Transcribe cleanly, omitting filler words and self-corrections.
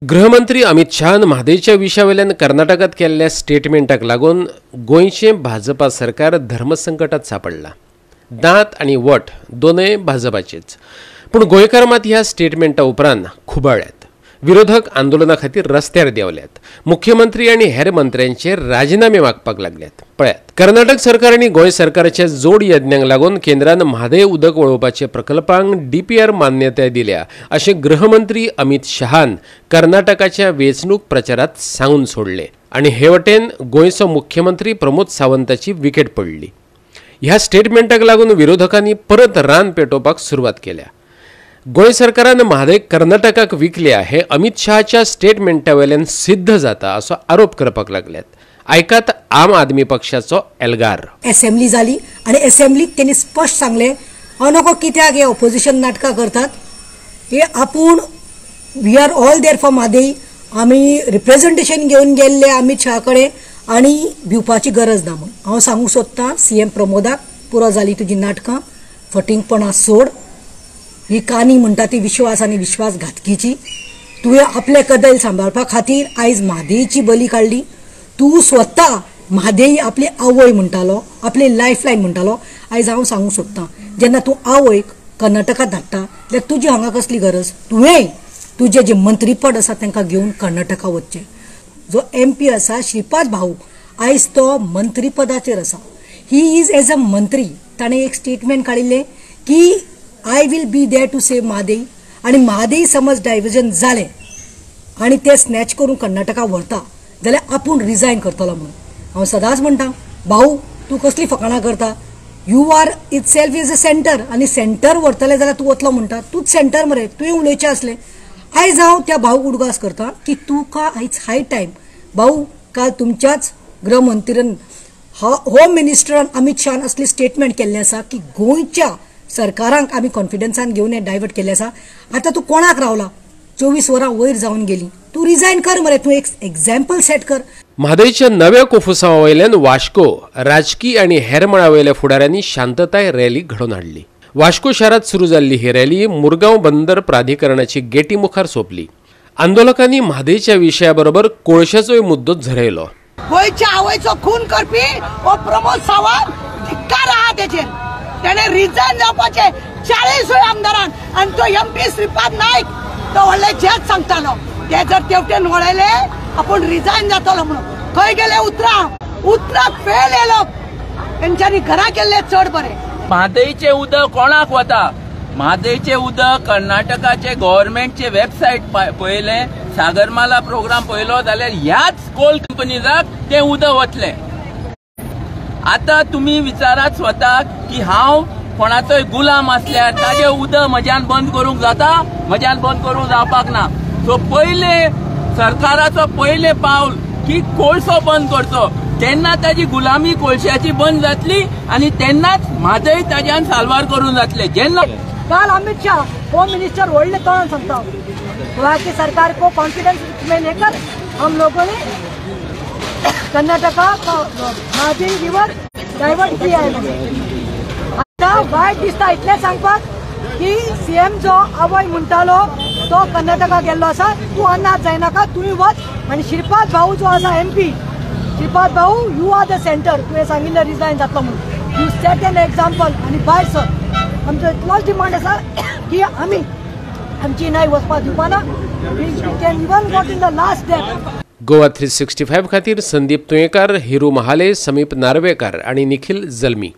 गृहमंत्री अमित शहान म्हादयच्या विशयावेल्यान कर्नाटकात केल्ल्या स्टेटमेंटाक लागून गोंयचें भाजपा सरकार धर्मसंकटात सांपडलां. दांत आनी वट दोनय भाजपाचेच, पूण गोंयकार मात ह्या स्टेटमेंटा उपरांत खुबाळ्यात. विरोधक आंदोलना खातीर रस्त्यार देंवल्यात. मुख्यमंत्री आनी हेर मंत्र्यांचेर राजिनामे मागपाक लागल्यात. पळयात, कर्नाटक सरकार आनी गोंय सरकाराच्या जोड यज्ञांक लागून केंद्रान म्हादय उदक वळोवपाच्या प्रकल्पांक डीपीआर मान्यताय दिल्या अशें गृहमंत्री अमित शहान कर्नाटकाच्या वेंचणूक प्रचारात सांगून सोडले आनी हे वटेन गोंयचो मुख्यमंत्री प्रमोद सावंताची विकेट पडली. ह्या स्टेटमेंटाक लागून विरोधकांनी परत रान पेटोवपाक सुरवात केल्या. गोंय सरकारान म्हादय कर्नाटकाक विकल्या हे अमित शहाच्या स्टेटमेंटा वयल्यान सिद्ध जाता असो आरोप करपाक लागल्यात. आयकात आम आदमी पक्षाचो एल्गार. असेंब्ली जाली आनी असेंब्लीत तेणी स्पश्ट सांगलें, हांव नको कित्याक हे ऑपोजिशन नाटकां करतात, हे आपूण we are all there for Mhadei, आमी रिप्रेझेंटेशन घेवन गेल्ले अमित शहा कडेन आनी भिवपाची गरज ना म्हूण. हांव सांगूंक सोदतां सीएम प्रमोदाक, पुरो जाली तुजी नाटकां, फटींगपणां सोड. ही काणी म्हणटा ती विश्वास आनी विश्वासघातकीची. तुवें आपलें कदेल सांबाळपा खातीर आयज म्हादयची बली काडली. तूं स्वता म्हादय आपली आवय म्हणटालो, आपली लायफ लायन म्हणटालो. आयज हांव सांगूंक सोदतां, जेन्ना तूं आवयक कर्नाटकांत धाडटा जाल्यार तुजी हांगा कसली गरज? तुवें तुजें जें मंत्रीपद आसा तांकां घेवन कर्नाटका वचचें. जो एमपी आसा श्रीपाद भाऊ, आयज तो मंत्रीपदाचेर आसा. He is as a मंत्री. ताणें एक स्टेटमेंट काडिल्लें की I will be there to save Mhadei, आनी म्हादय समज डायवर्जन जालें आनी ते स्नॅच करून कर्नाटका व्हरता जाल्यार आपूण रिजायन करतलो म्हणून. हांव सदांच म्हणटा, भाऊ तूं कसली फकाणां करता? You are itself is a centre, आनी सेंटर व्हरतले जाल्यार तूं वतलो म्हणटा, तूंच सेंटर मरे, तुवें उलोवचें आसलें. आयज हांव त्या भाऊक उडगास करता की तुका it's high time. भाऊ, काल तुमच्याच गृहमंत्र्यान, होम मिनिस्टरान अमित शहान असली स्टेटमेंट केल्लें आसा की गोंयच्या सरकारांक आमी कॉन्फिडन्सान घेवन हें डायवर्ट केल्लें आसा. आतां तूं कोणाक रावला? 24 वरां वयर जावन गेली, तूं रिजायन कर मरे, तूं एक एग्जाम्पल सेट कर. म्हादयच्या नव्या कोफुसांवा वयल्यान वास्को राजकी आनी हेर मळा वयल्या फुडाऱ्यांनी शांतताय रॅली घडोवन हाडली. वास्को शारांत सुरू जाल्ली ही रॅली मुरगांव बंदर प्राधिकरणाची गेटी मुखार सोंपली. आंदोलकांनी म्हादयच्या विशया बरोबर कोळशाचोय मुद्दो झरयलो. गोंयच्या आवयचो खून करपी हो प्रमोद सावंत, धिक्कार आहा तेचेर. त्याने रिझायन जावपाचे 40 आमदारान, आनी तो एमपी श्रीपाद नायक तो व्हडले जेच सांगतालो, ते जर तेवटेन वळयले आपूण रिझायन जातलो म्हणून. खंय गेले उतरां? उतरां फेल येलो, तेंच्यांनी घरा केल्ले चड बरे. म्हादयचें उदक कोणाक वता? म्हादयचें उदक कर्नाटकाचे गव्हर्मेंटचे वेबसायट पळयलें, सागरमाला प्रोग्राम पळयलो जाल्यार ह्याच कोल कंपनीजाक तें उदक वतलें. आतां तुमी विचारात स्वताक की हांव कोणाचोय गुलाम आसल्यार ताजें उदक म्हज्यान बंद करूंक जाता? म्हज्यान बंद करूंक जावपाक ना. सो पयले सरकाराचो पयलें पावल की कोळसो बंद करचो, तेन्ना ताजी गुलामी कोळशाची बंद जातली आनी तेन्नाच म्हादय ताज्यान साल्वार करून जातले. जेन्ना काल अमित शाह होम मिनिस्टर व्हडले तोंडान सांगता, गोवा की सरकार को कॉन्फिडेंस में लेकर हम लोगों ने कर्नाटका म्हादय रिवर डायवर्ट किया है. आतां वायट दिसता इतलें सांगपाक की सीएम जो आवय म्हणटालो तो कर्नाटका गेल्लो आसा, तूं अनाथ जायनाका, तुवें वच. आनी श्रीपाद भाऊ जो आसा एमपी, श्रीपाद भाऊ you are the centre, तुवें सांगिल्लें रिजायन जातलो म्हणून, you set an example. आनी बाय सर, आमचो इतलोच डिमांड आसा की आमी आमची नाय वचपाक दिवपाना. We can even got in the last step. Goa 365 खातीर संदीप तुयेंकार, हिरू महाले, समीप नार्वेकार आनी निखिल जल्मी.